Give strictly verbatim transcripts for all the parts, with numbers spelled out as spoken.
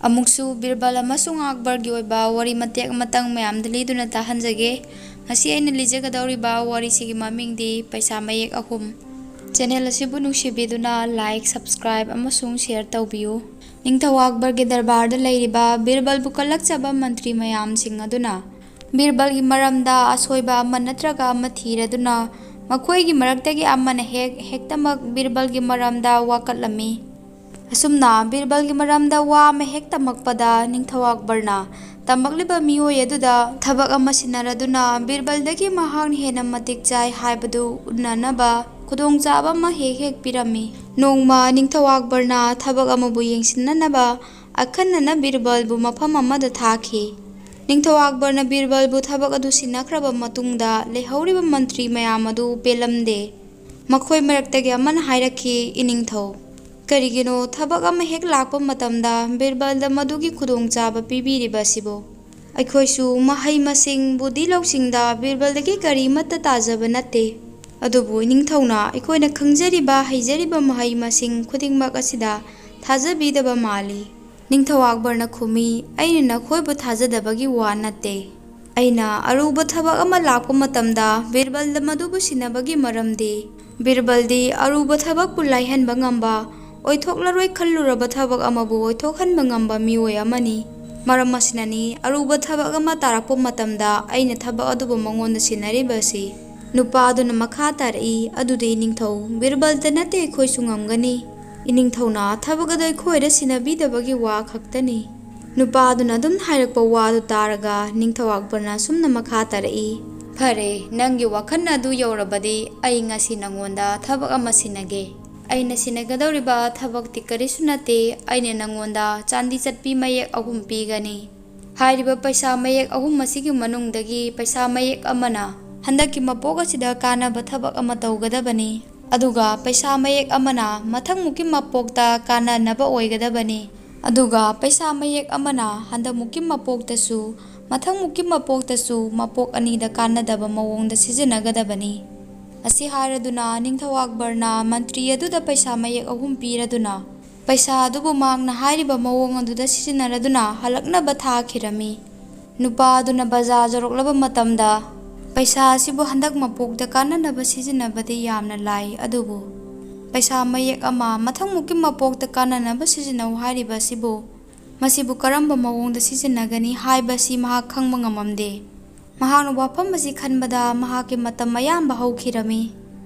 ꯑꯃꯨꯛꯁꯨ ꯕꯤꯔꯕꯜ ꯑꯃꯁꯨꯡ ꯑꯛꯕꯔꯒꯤ ꯑꯣꯏꯕ ꯋꯥꯔꯤ ꯃꯇꯦꯛ ꯑꯃꯇꯪ ꯃꯌꯥꯝꯗ ꯂꯤꯗꯨꯅ ꯇꯥꯍꯟꯖꯒꯦ꯫ ꯉꯁꯤ ꯑꯩꯅ ꯂꯤꯖꯒꯗꯧꯔꯤꯕ ꯋꯥꯔꯤꯁꯤꯒꯤ ꯃꯃꯤꯡꯗꯤ ꯄꯩꯁꯥ ꯃꯌꯦꯛ ꯑꯍꯨꯝ꯫ ꯆꯦꯅꯦꯜ ꯑꯁꯤꯕꯨ ꯅꯨꯡꯁꯤꯕꯤꯗꯨꯅ like, subscribe ꯑꯃꯁꯨꯡ share ꯇꯧꯕꯤꯌꯨ꯫ ꯅꯤꯡꯊꯧ ꯑꯛꯕꯔꯒꯤ ꯗꯔꯕꯥꯔꯗ ꯂꯩꯔꯤꯕ ꯕꯤꯔꯕꯜꯕꯨ ꯀꯜꯂꯛꯆꯕ ꯃꯟꯇ꯭ꯔꯤ ꯃꯌꯥꯝꯁꯤꯡ ꯑꯗꯨꯅ ꯕꯤꯔꯕꯜꯒꯤ ꯃꯔꯝꯗ ꯑꯁꯣꯏꯕ ꯑꯃ ꯅꯠꯇ꯭ꯔꯒ ꯑꯃ ꯊꯤꯔꯗꯨꯅ ꯃꯈꯣꯏꯒꯤ ꯃꯔꯛꯇꯒꯤ ꯑꯃꯅ ꯍꯦꯛ ꯍꯦꯛꯇꯃꯛ ꯕꯤꯔꯕꯜꯒꯤ ꯃꯔꯝꯗ ꯋꯥꯀꯠꯂꯝꯃꯤ꯫ ꯑꯁꯨꯝꯅ ꯕꯤꯔꯕꯜꯒꯤ ꯃꯔꯝꯗ ꯋꯥ ꯑꯃ ꯍꯦꯛ ꯇꯝꯃꯛꯄꯗ ꯅꯤꯡꯊꯧ ꯑꯛꯕꯔꯅ ꯇꯝꯃꯛꯂꯤꯕ ꯃꯤꯑꯣꯏ ꯑꯗꯨꯗ ꯊꯕꯛ ꯑꯃ ꯁꯤꯟꯅꯔꯗꯨꯅ ꯕꯤꯔꯕꯜꯗꯒꯤ ꯃꯍꯥꯛꯅ ꯍꯦꯟꯅ ꯃꯇꯤꯛ ꯆꯥꯏ ꯍꯥꯏꯕꯗꯨ ꯎꯠꯅꯅꯕ ꯈꯨꯗꯣꯡꯆꯥꯕ ꯑꯃ ꯍꯦꯛ ꯍꯦꯛ ꯄꯤꯔꯝꯃꯤ꯫ ꯅꯣꯡꯃ ꯅꯤꯡꯊꯧ ꯑꯛꯕꯔꯅ ꯊꯕꯛ ꯑꯃꯕꯨ ꯌꯦꯡꯁꯤꯟꯅꯅꯕ ꯑꯈꯟꯅꯅ ꯕꯤꯔꯕꯜꯕꯨ ꯃꯐꯝ ꯑꯃꯗ ꯊꯥꯈꯤ꯫ ꯅꯤꯡꯊꯧ ꯑꯛꯕꯔꯅ ꯕꯤꯔꯕꯜꯕꯨ ꯊꯕꯛ ꯑꯗꯨ ꯁꯤꯟꯅꯈ꯭ꯔꯕ ꯃꯇꯨꯡꯗ ꯂꯩꯍꯧꯔꯤꯕ ꯃꯟꯇ꯭ꯔꯤ ꯃꯌꯥꯝ ꯑꯗꯨ ꯄꯦꯜꯂꯝꯗꯦ꯫ ꯃꯈꯣꯏ ꯃꯔꯛꯇꯒꯤ ꯑꯃꯅ ꯍꯥꯏꯔꯛꯈꯤ, "ꯏꯅꯤꯡꯊꯧ, ꯀꯔꯤꯒꯤꯅꯣ ꯊꯕꯛ ꯑꯃ ꯍꯦꯛ ꯂꯥꯛꯄ ꯃꯇꯝꯗ ꯕꯤꯔꯕꯜꯗ ꯃꯗꯨꯒꯤ ꯈꯨꯗꯣꯡꯆꯥꯕ ꯄꯤꯕꯤꯔꯤꯕ ꯑꯁꯤꯕꯨ? ꯑꯩꯈꯣꯏꯁꯨ ꯃꯍꯩ ꯃꯁꯤꯡ, ꯕꯨꯙꯤ ꯂꯧꯁꯤꯡꯗ ꯕꯤꯔꯕꯜꯗꯒꯤ ꯀꯔꯤꯃꯠꯇ ꯇꯥꯖꯕ ꯅꯠꯇꯦ꯫ ꯑꯗꯨꯕꯨ ꯏꯅꯤꯡꯊꯧꯅ ꯑꯩꯈꯣꯏꯅ ꯈꯪꯖꯔꯤꯕ, ꯍꯩꯖꯔꯤꯕ ꯃꯍꯩ ꯃꯁꯤꯡ ꯈꯨꯗꯤꯡꯃꯛ ꯑꯁꯤꯗ ꯊꯥꯖꯕꯤꯗꯕ ꯃꯥꯜꯂꯤ꯫" ꯅꯤꯡꯊꯧ ꯑꯛꯕꯔꯅ ꯈꯨꯝꯃꯤ, "ꯑꯩꯅ ꯅꯈꯣꯏꯕꯨ ꯊꯥꯖꯗꯕꯒꯤ ꯋꯥ ꯅꯠꯇꯦ꯫ ꯑꯩꯅ ꯑꯔꯨꯕ ꯊꯕꯛ ꯑꯃ ꯂꯥꯛꯄ ꯃꯇꯝꯗ ꯕꯤꯔꯕꯜꯗ ꯃꯗꯨꯕꯨ ꯁꯤꯟꯅꯕꯒꯤ ꯃꯔꯝꯗꯤ, ꯕꯤꯔꯕꯜꯗꯤ ꯑꯔꯨꯕ ꯊꯕꯛꯄꯨ ꯂꯥꯏꯍꯟꯕ ꯉꯝꯕ, ꯑꯣꯏꯊꯣꯛꯂꯔꯣꯏ ꯈꯜꯂꯨꯔꯕ ꯊꯕꯛ ꯑꯃꯕꯨ ꯑꯣꯏꯊꯣꯛꯍꯟꯕ ꯉꯝꯕ ꯃꯤꯑꯣꯏ ꯑꯃꯅꯤ꯫ ꯃꯔꯝ ꯑꯁꯤꯅꯅꯤ ꯑꯔꯨꯕ ꯊꯕꯛ ꯑꯃ ꯇꯥꯔꯛꯄ ꯃꯇꯝꯗ ꯑꯩꯅ ꯊꯕꯛ ꯑꯗꯨꯕꯨ ꯃꯉꯣꯟꯗ ꯁꯤꯟꯅꯔꯤꯕꯁꯤ꯫" ꯅꯨꯄꯥ ꯑꯗꯨꯅ ꯃꯈꯥ ꯇꯥꯔꯛꯏ, "ꯑꯗꯨꯗꯤ ꯏꯅꯤꯡꯊꯧ, ꯕꯤꯔꯕꯜꯗ ꯅꯠꯇꯦ ꯑꯩꯈꯣꯏꯁꯨ ꯉꯝꯒꯅꯤ꯫ ꯏꯅꯤꯡꯊꯧꯅ ꯊꯕꯛ ꯑꯗꯨ ꯑꯩꯈꯣꯏꯗ ꯁꯤꯟꯅꯕꯤꯗꯕꯒꯤ ꯋꯥ ꯈꯛꯇꯅꯤ꯫" ꯅꯨꯄꯥ ꯑꯗꯨꯅ ꯑꯗꯨꯝ ꯍꯥꯏꯔꯛꯄ ꯋꯥ ꯑꯗꯨ ꯇꯥꯔꯒ ꯅꯤꯡꯊꯧ ꯑꯛꯕꯔꯅ ꯑꯁꯨꯝꯅ ꯃꯈꯥ ꯇꯥꯔꯛꯏ, "ꯐꯔꯦ, ꯅꯪꯒꯤ ꯋꯥꯈꯜ ꯑꯗꯨ ꯌꯧꯔꯕꯗꯤ ꯑꯩ ꯉꯁꯤ ꯅꯉꯣꯟꯗ ꯊꯕꯛ ꯑꯃ ꯁꯤꯟꯅꯒꯦ꯫ ꯑꯩꯅ ꯁꯤꯟꯅꯒꯗꯧꯔꯤꯕ ꯊꯕꯛꯇꯤ ꯀꯔꯤꯁꯨ ꯅꯠꯇꯦ, ꯑꯩꯅ ꯅꯉꯣꯟꯗ ꯆꯥꯟꯗꯤ ꯆꯠꯄꯤ ꯃꯌꯦꯛ ꯑꯍꯨꯝ ꯄꯤꯒꯅꯤ꯫ ꯍꯥꯏꯔꯤꯕ ꯄꯩꯁꯥ ꯃꯌꯦꯛ ꯑꯍꯨꯝ ꯑꯁꯤꯒꯤ ꯃꯅꯨꯡꯗꯒꯤ ꯄꯩꯁꯥ ꯃꯌꯦꯛ ꯑꯃꯅ ꯍꯟꯗꯛꯀꯤ ꯃꯄꯣꯛ ꯑꯁꯤꯗ ꯀꯥꯟꯅꯕ ꯊꯕꯛ ꯑꯃ ꯇꯧꯒꯗꯕꯅꯤ꯫ ꯑꯗꯨꯒ ꯄꯩꯁꯥ ꯃꯌꯦꯛ ꯑꯃꯅ ꯃꯊꯪꯃꯨꯛꯀꯤ ꯃꯄꯣꯛꯇ ꯀꯥꯟꯅꯅꯕ ꯑꯣꯏꯒꯗꯕꯅꯤ꯫ ꯑꯗꯨꯒ ꯄꯩꯁꯥ ꯃꯌꯦꯛ ꯑꯃꯅ ꯍꯟꯗꯛꯃꯨꯛꯀꯤ ꯃꯄꯣꯛꯇꯁꯨ, ꯃꯊꯪꯃꯨꯛꯀꯤ ꯃꯄꯣꯛꯇꯁꯨ, ꯃꯄꯣꯛ ꯑꯅꯤꯗ ꯀꯥꯟꯅꯗꯕ ꯃꯑꯣꯡꯗ ꯁꯤꯖꯤꯟꯅꯒꯗꯕꯅꯤ꯫" ꯑꯁꯤ ꯍꯥꯏꯔꯗꯨꯅ ꯅꯤꯡꯊꯧ ꯑꯛꯕꯔꯅ ꯃꯟꯇ꯭ꯔꯤ ꯑꯗꯨꯗ ꯄꯩꯁꯥ ꯃꯌꯦꯛ ꯑꯍꯨꯝ ꯄꯤꯔꯗꯨꯅ ꯄꯩꯁꯥ ꯑꯗꯨꯕꯨ ꯃꯍꯥꯛꯅ ꯍꯥꯏꯔꯤꯕ ꯃꯑꯣꯡ ꯑꯗꯨꯗ ꯁꯤꯖꯤꯟꯅꯔꯗꯨꯅ ꯍꯜꯂꯛꯅꯕ ꯊꯥꯈꯤꯔꯝꯃꯤ꯫ ꯅꯨꯄꯥ ꯑꯗꯨꯅ ꯕꯖꯥꯔ ꯌꯧꯔꯛꯂꯕ ꯃꯇꯝꯗ, ꯄꯩꯁꯥ ꯑꯁꯤꯕꯨ ꯍꯟꯗꯛ ꯃꯄꯣꯛꯇ ꯀꯥꯟꯅꯅꯕ ꯁꯤꯖꯤꯟꯅꯕꯗꯤ ꯌꯥꯝꯅ ꯂꯥꯏ, ꯑꯗꯨꯕꯨ ꯄꯩꯁꯥ ꯃꯌꯦꯛ ꯑꯃ ꯃꯊꯪꯃꯨꯛꯀꯤ ꯃꯄꯣꯛꯇ ꯀꯥꯟꯅꯅꯕ ꯁꯤꯖꯤꯟꯅꯧ ꯍꯥꯏꯔꯤꯕ ꯑꯁꯤꯕꯨ, ꯃꯁꯤꯕꯨ ꯀꯔꯝꯕ ꯃꯑꯣꯡꯗ ꯁꯤꯖꯤꯟꯅꯒꯅꯤ ꯍꯥꯏꯕꯁꯤ ꯃꯍꯥꯛ ꯈꯪꯕ ꯉꯝꯃꯝꯗꯦ꯫ ꯃꯍꯥꯛꯅ ꯋꯥꯐꯝ ꯑꯁꯤ ꯈꯟꯕꯗ ꯃꯍꯥꯛꯀꯤ ꯃꯇꯝ ꯑꯌꯥꯝꯕ ꯍꯧꯈꯤꯔꯝꯃꯤ꯫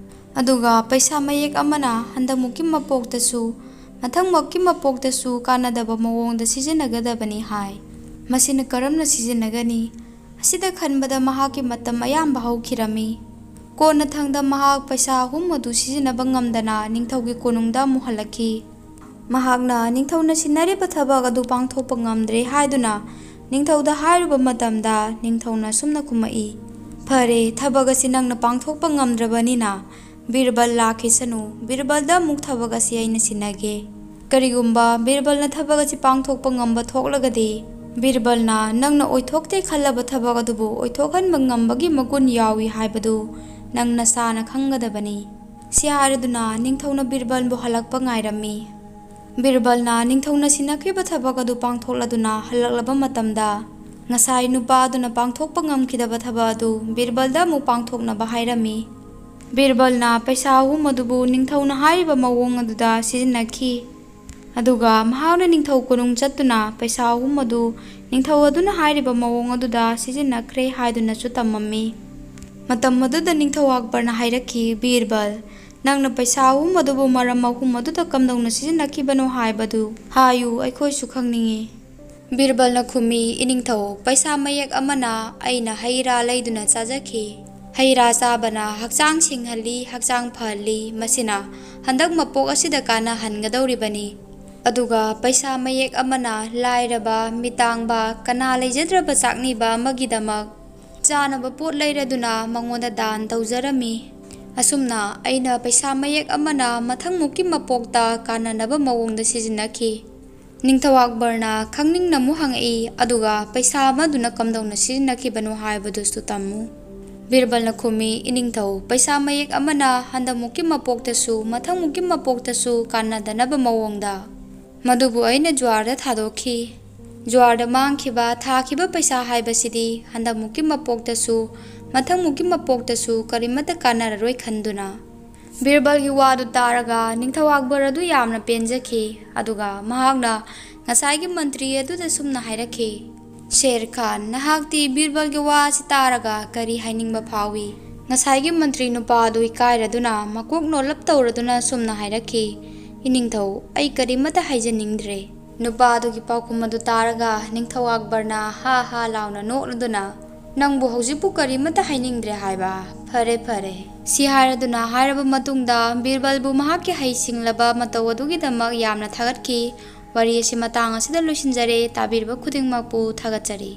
ꯑꯗꯨꯒ ꯄꯩꯁꯥ ꯃꯌꯦꯛ ꯑꯃꯅ ꯍꯟꯗꯛꯃꯨꯛꯀꯤ ꯃꯄꯣꯛꯇꯁꯨ, ꯃꯊꯪꯃꯛꯀꯤ ꯃꯄꯣꯛꯇꯁꯨ ꯀꯥꯟꯅꯗꯕ ꯃꯑꯣꯡꯗ ꯁꯤꯖꯤꯟꯅꯒꯗꯕꯅꯤ ꯍꯥꯏ꯫ ꯃꯁꯤꯅ ꯀꯔꯝꯅ ꯁꯤꯖꯤꯟꯅꯒꯅꯤ? ꯑꯁꯤꯗ ꯈꯟꯕꯗ ꯃꯍꯥꯛꯀꯤ ꯃꯇꯝ ꯑꯌꯥꯝꯕ ꯍꯧꯈꯤꯔꯝꯃꯤ꯫ ꯀꯣꯟꯅꯊꯪꯗ ꯃꯍꯥꯛ ꯄꯩꯁꯥ ꯑꯍꯨꯝ ꯑꯗꯨ ꯁꯤꯖꯤꯟꯅꯕ ꯉꯝꯗꯅ ꯅꯤꯡꯊꯧꯒꯤ ꯀꯣꯅꯨꯡꯗ ꯑꯃꯨꯛ ꯍꯜꯂꯛꯈꯤ꯫ ꯃꯍꯥꯛꯅ ꯅꯤꯡꯊꯧꯅ ꯁꯤꯟꯅꯔꯤꯕ ꯊꯕꯛ ꯑꯗꯨ ꯄꯥꯡꯊꯣꯛꯄ ꯉꯝꯗ꯭ꯔꯦ ꯍꯥꯏꯗꯨꯅ ꯅꯤꯡꯊꯧꯗ ꯍꯥꯏꯔꯨꯕ ꯃꯇꯝꯗ, ꯅꯤꯡꯊꯧꯅ ꯑꯁꯨꯝꯅ ꯈꯨꯝꯃꯛꯏ, "ꯐꯔꯦ, ꯊꯕꯛ ꯑꯁꯤ ꯅꯪꯅ ꯄꯥꯡꯊꯣꯛꯄ ꯉꯝꯗ꯭ꯔꯕꯅꯤꯅ ꯕꯤꯔꯕꯜ ꯂꯥꯛꯈꯤꯁꯅꯨ꯫ ꯕꯤꯔꯕꯜꯗ ꯑꯃꯨꯛ ꯊꯕꯛ ꯑꯁꯤ ꯑꯩꯅ ꯁꯤꯟꯅꯒꯦ꯫ ꯀꯔꯤꯒꯨꯝꯕ ꯕꯤꯔꯕꯜꯅ ꯊꯕꯛ ꯑꯁꯤ ꯄꯥꯡꯊꯣꯛꯄ ꯉꯝꯕ ꯊꯣꯛꯂꯒꯗꯤ, ꯕꯤꯔꯕꯜꯅ ꯅꯪꯅ ꯑꯣꯏꯊꯣꯛꯇꯦ ꯈꯜꯂꯕ ꯊꯕꯛ ꯑꯗꯨꯕꯨ ꯑꯣꯏꯊꯣꯛꯍꯟꯕ ꯉꯝꯕꯒꯤ ꯃꯒꯨꯟ ꯌꯥꯎꯏ ꯍꯥꯏꯕꯗꯨ ꯅꯪ ꯅꯁꯥꯅ ꯈꯪꯒꯗꯕꯅꯤ"꯫ ꯁꯤ ꯍꯥꯏꯔꯗꯨꯅ ꯅꯤꯡꯊꯧꯅ ꯕꯤꯔꯕꯜꯕꯨ ꯍꯜꯂꯛꯄ ꯉꯥꯏꯔꯝꯃꯤ꯫ ꯕꯤꯔꯕꯜꯅ ꯅꯤꯡꯊꯧꯅ ꯁꯤꯟꯅꯈꯤꯕ ꯊꯕꯛ ꯑꯗꯨ ꯄꯥꯡꯊꯣꯛꯂꯗꯨꯅ ꯍꯜꯂꯛꯂꯕ ꯃꯇꯝꯗ, ꯉꯁꯥꯏ ꯅꯨꯄꯥ ꯑꯗꯨꯅ ꯄꯥꯡꯊꯣꯛꯄ ꯉꯝꯈꯤꯗꯕ ꯊꯕꯛ ꯑꯗꯨ ꯕꯤꯔꯕꯜꯗ ꯑꯃꯨꯛ ꯄꯥꯡꯊꯣꯛꯅꯕ ꯍꯥꯏꯔꯝꯃꯤ꯫ ꯕꯤꯔꯕꯜꯅ ꯄꯩꯁꯥ ꯑꯍꯨꯝ ꯑꯗꯨꯕꯨ ꯅꯤꯡꯊꯧꯅ ꯍꯥꯏꯔꯤꯕ ꯃꯑꯣꯡ ꯑꯗꯨꯗ ꯁꯤꯖꯤꯟꯅꯈꯤ꯫ ꯑꯗꯨꯒ ꯃꯍꯥꯛꯅ ꯅꯤꯡꯊꯧ ꯀꯣꯅꯨꯡ ꯆꯠꯇꯨꯅ ꯄꯩꯁꯥ ꯑꯍꯨꯝ ꯑꯗꯨ ꯅꯤꯡꯊꯧ ꯑꯗꯨꯅ ꯍꯥꯏꯔꯤꯕ ꯃꯑꯣꯡ ꯑꯗꯨꯗ ꯁꯤꯖꯤꯟꯅꯈ꯭ꯔꯦ ꯍꯥꯏꯗꯨꯅꯁꯨ ꯇꯝꯃꯝꯃꯤ꯫ ꯃꯇꯝ ꯑꯗꯨꯗ ꯅꯤꯡꯊꯧ ꯑꯛꯕꯔꯅ ꯍꯥꯏꯔꯛꯈꯤ, "ꯕꯤꯔꯕꯜ, ꯅꯪꯅ ꯄꯩꯁꯥ ꯑꯍꯨꯝ ꯑꯗꯨꯕꯨ ꯃꯔꯝ ꯑꯍꯨꯝ ꯑꯗꯨꯗ ꯀꯝꯗꯧꯅ ꯁꯤꯖꯤꯟꯅꯈꯤꯕꯅꯣ ꯍꯥꯏꯕꯗꯨ ꯍꯥꯏꯌꯨ, ꯑꯩꯈꯣꯏꯁꯨ ꯈꯪꯅꯤꯡꯏ"꯫ ꯕꯤꯔꯕꯜꯅ ꯈꯨꯝꯃꯤ, "ꯏꯅꯤꯡꯊꯧ, ꯄꯩꯁꯥ ꯃꯌꯦꯛ ꯑꯃꯅ ꯑꯩꯅ ꯍꯩ ꯔꯥ ꯂꯩꯗꯨꯅ ꯆꯥꯖꯈꯤ꯫ ꯍꯩ ꯔꯥ ꯆꯥꯕꯅ ꯍꯛꯆꯥꯡ ꯁꯤꯡꯍꯜꯂꯤ, ꯍꯛꯆꯥꯡ ꯐꯍꯜꯂꯤ, ꯃꯁꯤꯅ ꯍꯟꯗꯛ ꯃꯄꯣꯛ ꯑꯁꯤꯗ ꯀꯥꯟꯅꯍꯟꯒꯗꯧꯔꯤꯕꯅꯤ꯫ ꯑꯗꯨꯒ ꯄꯩꯁꯥ ꯃꯌꯦꯛ ꯑꯃꯅ ꯂꯥꯏꯔꯕ, ꯃꯤꯇꯥꯡꯕ, ꯀꯅꯥ ꯂꯩꯖꯗ꯭ꯔꯕ ꯆꯥꯛꯅꯤꯕ ꯑꯃꯒꯤꯗꯃꯛ ꯆꯥꯅꯕ ꯄꯣꯠ ꯂꯩꯔꯗꯨꯅ ꯃꯉꯣꯟꯗ ꯗꯥꯟ ꯇꯧꯖꯔꯝꯃꯤ꯫ ꯑꯁꯨꯝꯅ ꯑꯩꯅ ꯄꯩꯁꯥ ꯃꯌꯦꯛ ꯑꯃꯅ ꯃꯊꯪꯃꯨꯛꯀꯤ ꯃꯄꯣꯛꯇ ꯀꯥꯟꯅꯅꯕ ꯃꯑꯣꯡꯗ ꯁꯤꯖꯤꯟꯅꯈꯤ"꯫ ꯅꯤꯡꯊꯧ ꯑꯛꯕꯔꯅ ꯈꯪꯅꯤꯡꯅ ꯑꯃꯨꯛ ꯍꯪꯉꯛꯏ, "ꯑꯗꯨꯒ ꯄꯩꯁꯥ ꯑꯃꯗꯨꯅ ꯀꯝꯗꯧꯅ ꯁꯤꯖꯤꯟꯅꯈꯤꯕꯅꯣ ꯍꯥꯏꯕꯗꯨꯁꯨ ꯇꯝꯃꯨ"꯫ ꯕꯤꯔꯕꯜꯅ ꯈꯨꯝꯃꯤ, "ꯏꯅꯤꯡꯊꯧ, ꯄꯩꯁꯥ ꯃꯌꯦꯛ ꯑꯃꯅ ꯍꯟꯗꯛꯃꯨꯛꯀꯤ ꯃꯄꯣꯛꯇꯁꯨ ꯃꯊꯪꯃꯨꯛꯀꯤ ꯃꯄꯣꯛꯇꯁꯨ ꯀꯥꯟꯅꯗꯅꯕ ꯃꯑꯣꯡꯗ꯫ ꯃꯗꯨꯕꯨ ꯑꯩꯅ ꯖ꯭ꯋꯥꯔꯗ ꯊꯥꯗꯣꯛꯈꯤ꯫ ꯖ꯭ꯋꯥꯔꯗ ꯃꯥꯡꯈꯤꯕ, ꯊꯥꯈꯤꯕ ꯄꯩꯁꯥ ꯍꯥꯏꯕꯁꯤꯗꯤ ꯍꯟꯗꯛꯃꯨꯛꯀꯤ ꯃꯄꯣꯛꯇꯁꯨ ꯃꯊꯪꯃꯨꯛꯀꯤ ꯃꯄꯣꯛꯇꯁꯨ ꯀꯔꯤꯃꯠꯇ ꯀꯥꯟꯅꯔꯔꯣꯏ ꯈꯟꯗꯨꯅ꯫" ꯕꯤꯔꯕꯜꯒꯤ ꯋꯥꯗꯨ ꯇꯥꯔꯒ ꯅꯤꯡꯊꯧ ꯑꯛꯕꯔ ꯑꯗꯨ ꯌꯥꯝꯅ ꯄꯦꯟꯖꯈꯤ꯫ ꯑꯗꯨꯒ ꯃꯍꯥꯛꯅ ꯉꯁꯥꯏꯒꯤ ꯃꯟꯇ꯭ꯔꯤ ꯑꯗꯨꯗ ꯁꯨꯝꯅ ꯍꯥꯏꯔꯛꯈꯤ, "ꯁꯦꯔ ꯈꯥꯟ, ꯅꯍꯥꯛꯇꯤ ꯕꯤꯔꯕꯜꯒꯤ ꯋꯥ ꯑꯁꯤ ꯇꯥꯔꯒ ꯀꯔꯤ ꯍꯥꯏꯅꯤꯡꯕ ꯐꯥꯎꯏ?" ꯉꯁꯥꯏꯒꯤ ꯃꯟꯇ꯭ꯔꯤ ꯅꯨꯄꯥ ꯑꯗꯨ ꯏꯀꯥꯏꯔꯗꯨꯅ ꯃꯀꯣꯛ ꯅꯣꯜꯂꯞ ꯇꯧꯔꯗꯨꯅ ꯁꯨꯝꯅ ꯍꯥꯏꯔꯛꯈꯤ, "ꯏꯅꯤꯡꯊꯧ, ꯑꯩ ꯀꯔꯤꯃꯠꯇ ꯍꯥꯏꯖꯅꯤꯡꯗ꯭ꯔꯦ꯫" ꯅꯨꯄꯥ ꯑꯗꯨꯒꯤ ꯄꯥꯎꯈꯨꯝ ꯑꯗꯨ ꯇꯥꯔꯒ ꯅꯤꯡꯊꯧ ꯑꯛꯕꯔꯅ ꯍꯥ ꯍꯥ ꯂꯥꯎꯅ ꯅꯣꯛꯂꯗꯨꯅ, "ꯅꯪꯕꯨ ꯍꯧꯖꯤꯛꯄꯨ ꯀꯔꯤꯃꯠꯇ ꯍꯥꯏꯅꯤꯡꯗ꯭ꯔꯦ ꯍꯥꯏꯕ? ꯐꯔꯦ, ꯐꯔꯦ꯫" ꯁꯤ ꯍꯥꯏꯔꯗꯨꯅ ꯍꯥꯏꯔꯕ ꯃꯇꯨꯡꯗ ꯕꯤꯔꯕꯜꯕꯨ ꯃꯍꯥꯛꯀꯤ ꯍꯩꯁꯤꯡꯂꯕ ꯃꯇꯧ ꯑꯗꯨꯒꯤꯗꯃꯛ ꯌꯥꯝꯅ ꯊꯥꯒꯠꯈꯤ꯫ ꯋꯥꯔꯤ ꯑꯁꯤ ꯃꯇꯥꯡ ꯑꯁꯤꯗ ꯂꯣꯏꯁꯤꯟꯖꯔꯦ꯫ ꯇꯥꯕꯤꯔꯤꯕ ꯈꯨꯗꯤꯡꯃꯛꯄꯨ ꯊꯥꯒꯠꯆꯔꯤ꯫